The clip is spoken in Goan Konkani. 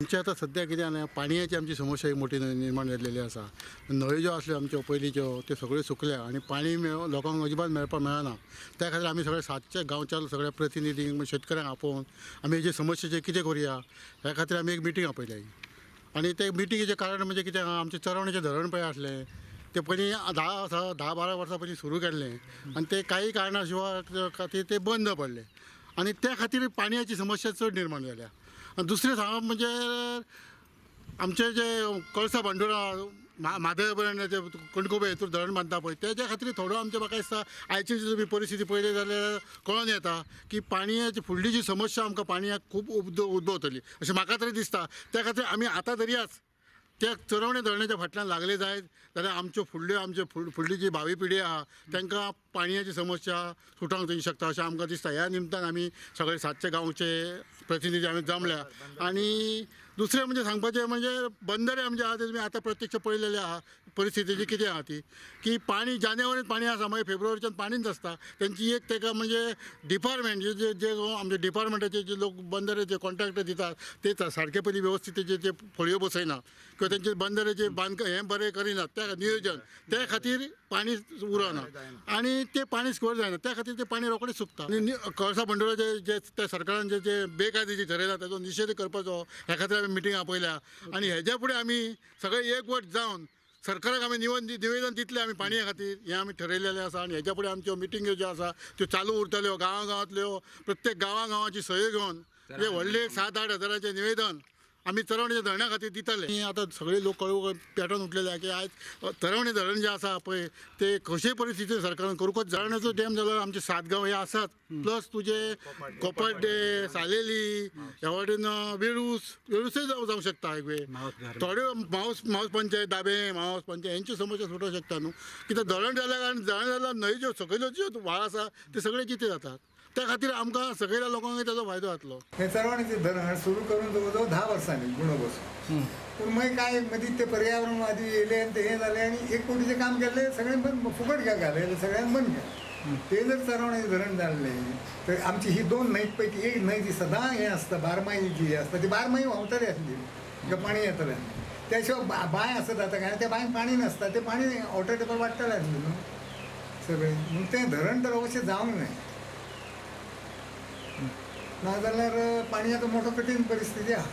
आमचे आतां सद्या कितें जालें, पाणयाची आमची समस्या एक मोठी निर्माण जाल्लेली आसा. न्हंयो ज्यो आसल्यो आमच्यो पयलींच्यो त्यो सगळ्यो सुकल्या आनी पाणी लोकांक अजिबात मेळपाक मेळना. त्या खातीर आमी सगळे सातच्या गांवच्या सगळ्या प्रतिनिधींक शेतकऱ्यांक आपोवन आमी हेजे समस्येचेर कितें करुया ह्या खातीर आमी एक मिटींग आपयली. आनी ते मिटिंगेचें कारण म्हणजे कितें आहा, आमचें चरवणेचें धरण पळय आसलें तें पयलीं 10-12 वर्सां पयलीं सुरू केल्लें आनी तें काही कारणा शिवाय खातीर तें बंद पडलें आनी त्या खातीर पाणयाची समस्या चड निर्माण जाल्या. आनी दुसरें सांगप म्हणजे आमचे जे कळसा भांडुरा म्हादय अभयारण्याचे कणकुबे हेतूर धरण बांदता पळय तेज्या खातीर थोडो आमचें म्हाका दिसता आयची जी तुमी परिस्थिती पळयली जाल्यार कळोन येता की पाणयाची फुडली जी समस्या आमकां पाणयाक खूब उद्भवतली अशें म्हाका तरी दिसता. त्या खातीर आमी आतां तरी त्या चरवणे धरणाच्या फाटल्यान लागले जायत जाल्यार आमच्यो फुडल्यो आमच्यो फुडली जी भावी पिढी आहा तांकां पाणयाची समस्या सुटांक जावंक शकता अशें आमकां दिसता. ह्या निमतान आमी सगळे सातच्या गांवचे प्रतिनिधी आमी जमल्या. आनी दुसरें म्हणजे सांगपाचें म्हणजे बंदरे आमचे आहा ते तुमी आतां प्रत्यक्ष पळयलेले आहा परिस्थितीची कितें आहा ती, की पाणी जानेवारींत पाणी आसा, मागीर फेब्रुवारीच्यान पाणीच आसता. तेंची एक ताका म्हणजे डिपार्टमेंट जे जे आमचे डिपार्टमेंटाचे जे लोक बंदराचे कॉन्ट्रॅक्ट दितात ते सारके पयलीं वेवस्थीत तेजे ते फळयो बसयना किंवा तेंचे बंदराचे बांदकाम हें बरें करिनात त्या नियोजन, त्या खातीर पाणी उरना आनी तें पाणी स्कोर जायना, त्या खातीर तें पाणी रोखडें सुकता. आनी कळसा भांडुराचे जे त्या सरकारान जे जे बेकायदेशीर ठरयला ताचो निशेध करपाचो ह्या खातीर आमी मिटींग आपयल्या. आनी हेज्या फुडें आमी सगळे एकवट जावन सरकाराक आमी निवेदन दितले आमी पाणया खातीर हें आमी ठरयलेलें आसा. आनी हेज्या फुडें आमच्यो मिटिंग्यो ज्यो आसा त्यो चालू उरतल्यो, गांवां गांवांतल्यो प्रत्येक गांवां गांवांची सय घेवन जे व्हडले 7-8 हजाराचें निवेदन आमी चरवणेच्या धरणा खातीर दितले. आनी आतां सगळे लोक कळू पेटोवन उठलेले आहा की आयज चरवणे धरण जें आसा पळय ते कशेय परिस्थितीन सरकारान करूंकच जाय. चरवण्याचो डॅम जाल्यार आमचे 7 गांव हे आसात, प्लस तुजे कोपाड्डे, सालेली, ह्या वाटेन वेळूस, वेळूसय जावंक शकता एक वेळ, थोड्यो मावस पंचायत, दाबे मावस पंचायत हेंच्यो समस्या सुटोवंक शकता न्हू. कित्याक धरण जाल्यार आनी धरण जाल्यार न्हंयच्यो सकयल्यो ज्यो व्हाळ आसा ते सगळे जिते जातात, त्या खातीर आमकां सगळ्या लोकांक ताचो फायदो जातलो. हे चरवणेचें धरण सुरू करून जवळ जवळ 10 वर्सांनी गुणो बसून, पूण मागीर काय मदीं ते पर्यावरणवादी येयले आनी ते हें जालें आनी 1 कोटीचें काम केल्लें सगळें बंद, फुकट घालें सगळ्यांक बंद केलें. ते जर चरवणेचें धरण जाल्लें तर आमची ही 2 न्हंय पैकी एक न्हंय जी सदां हें आसता बारमाही जी आसता ती बारमाही व्हांवतली आसली, तिका पाणी येतलें. त्या शिवाय बांय आसत आतां काय त्या बांयक पाणी नासता, तें पाणी वॉटर टेबल वाडटलें आसलें न्हू सगळें. म्हूण तें धरण तर अवश्य जावंक जाय, नाजाल्यार पाणयाचो मोठो कठीण परिस्थिती आहा.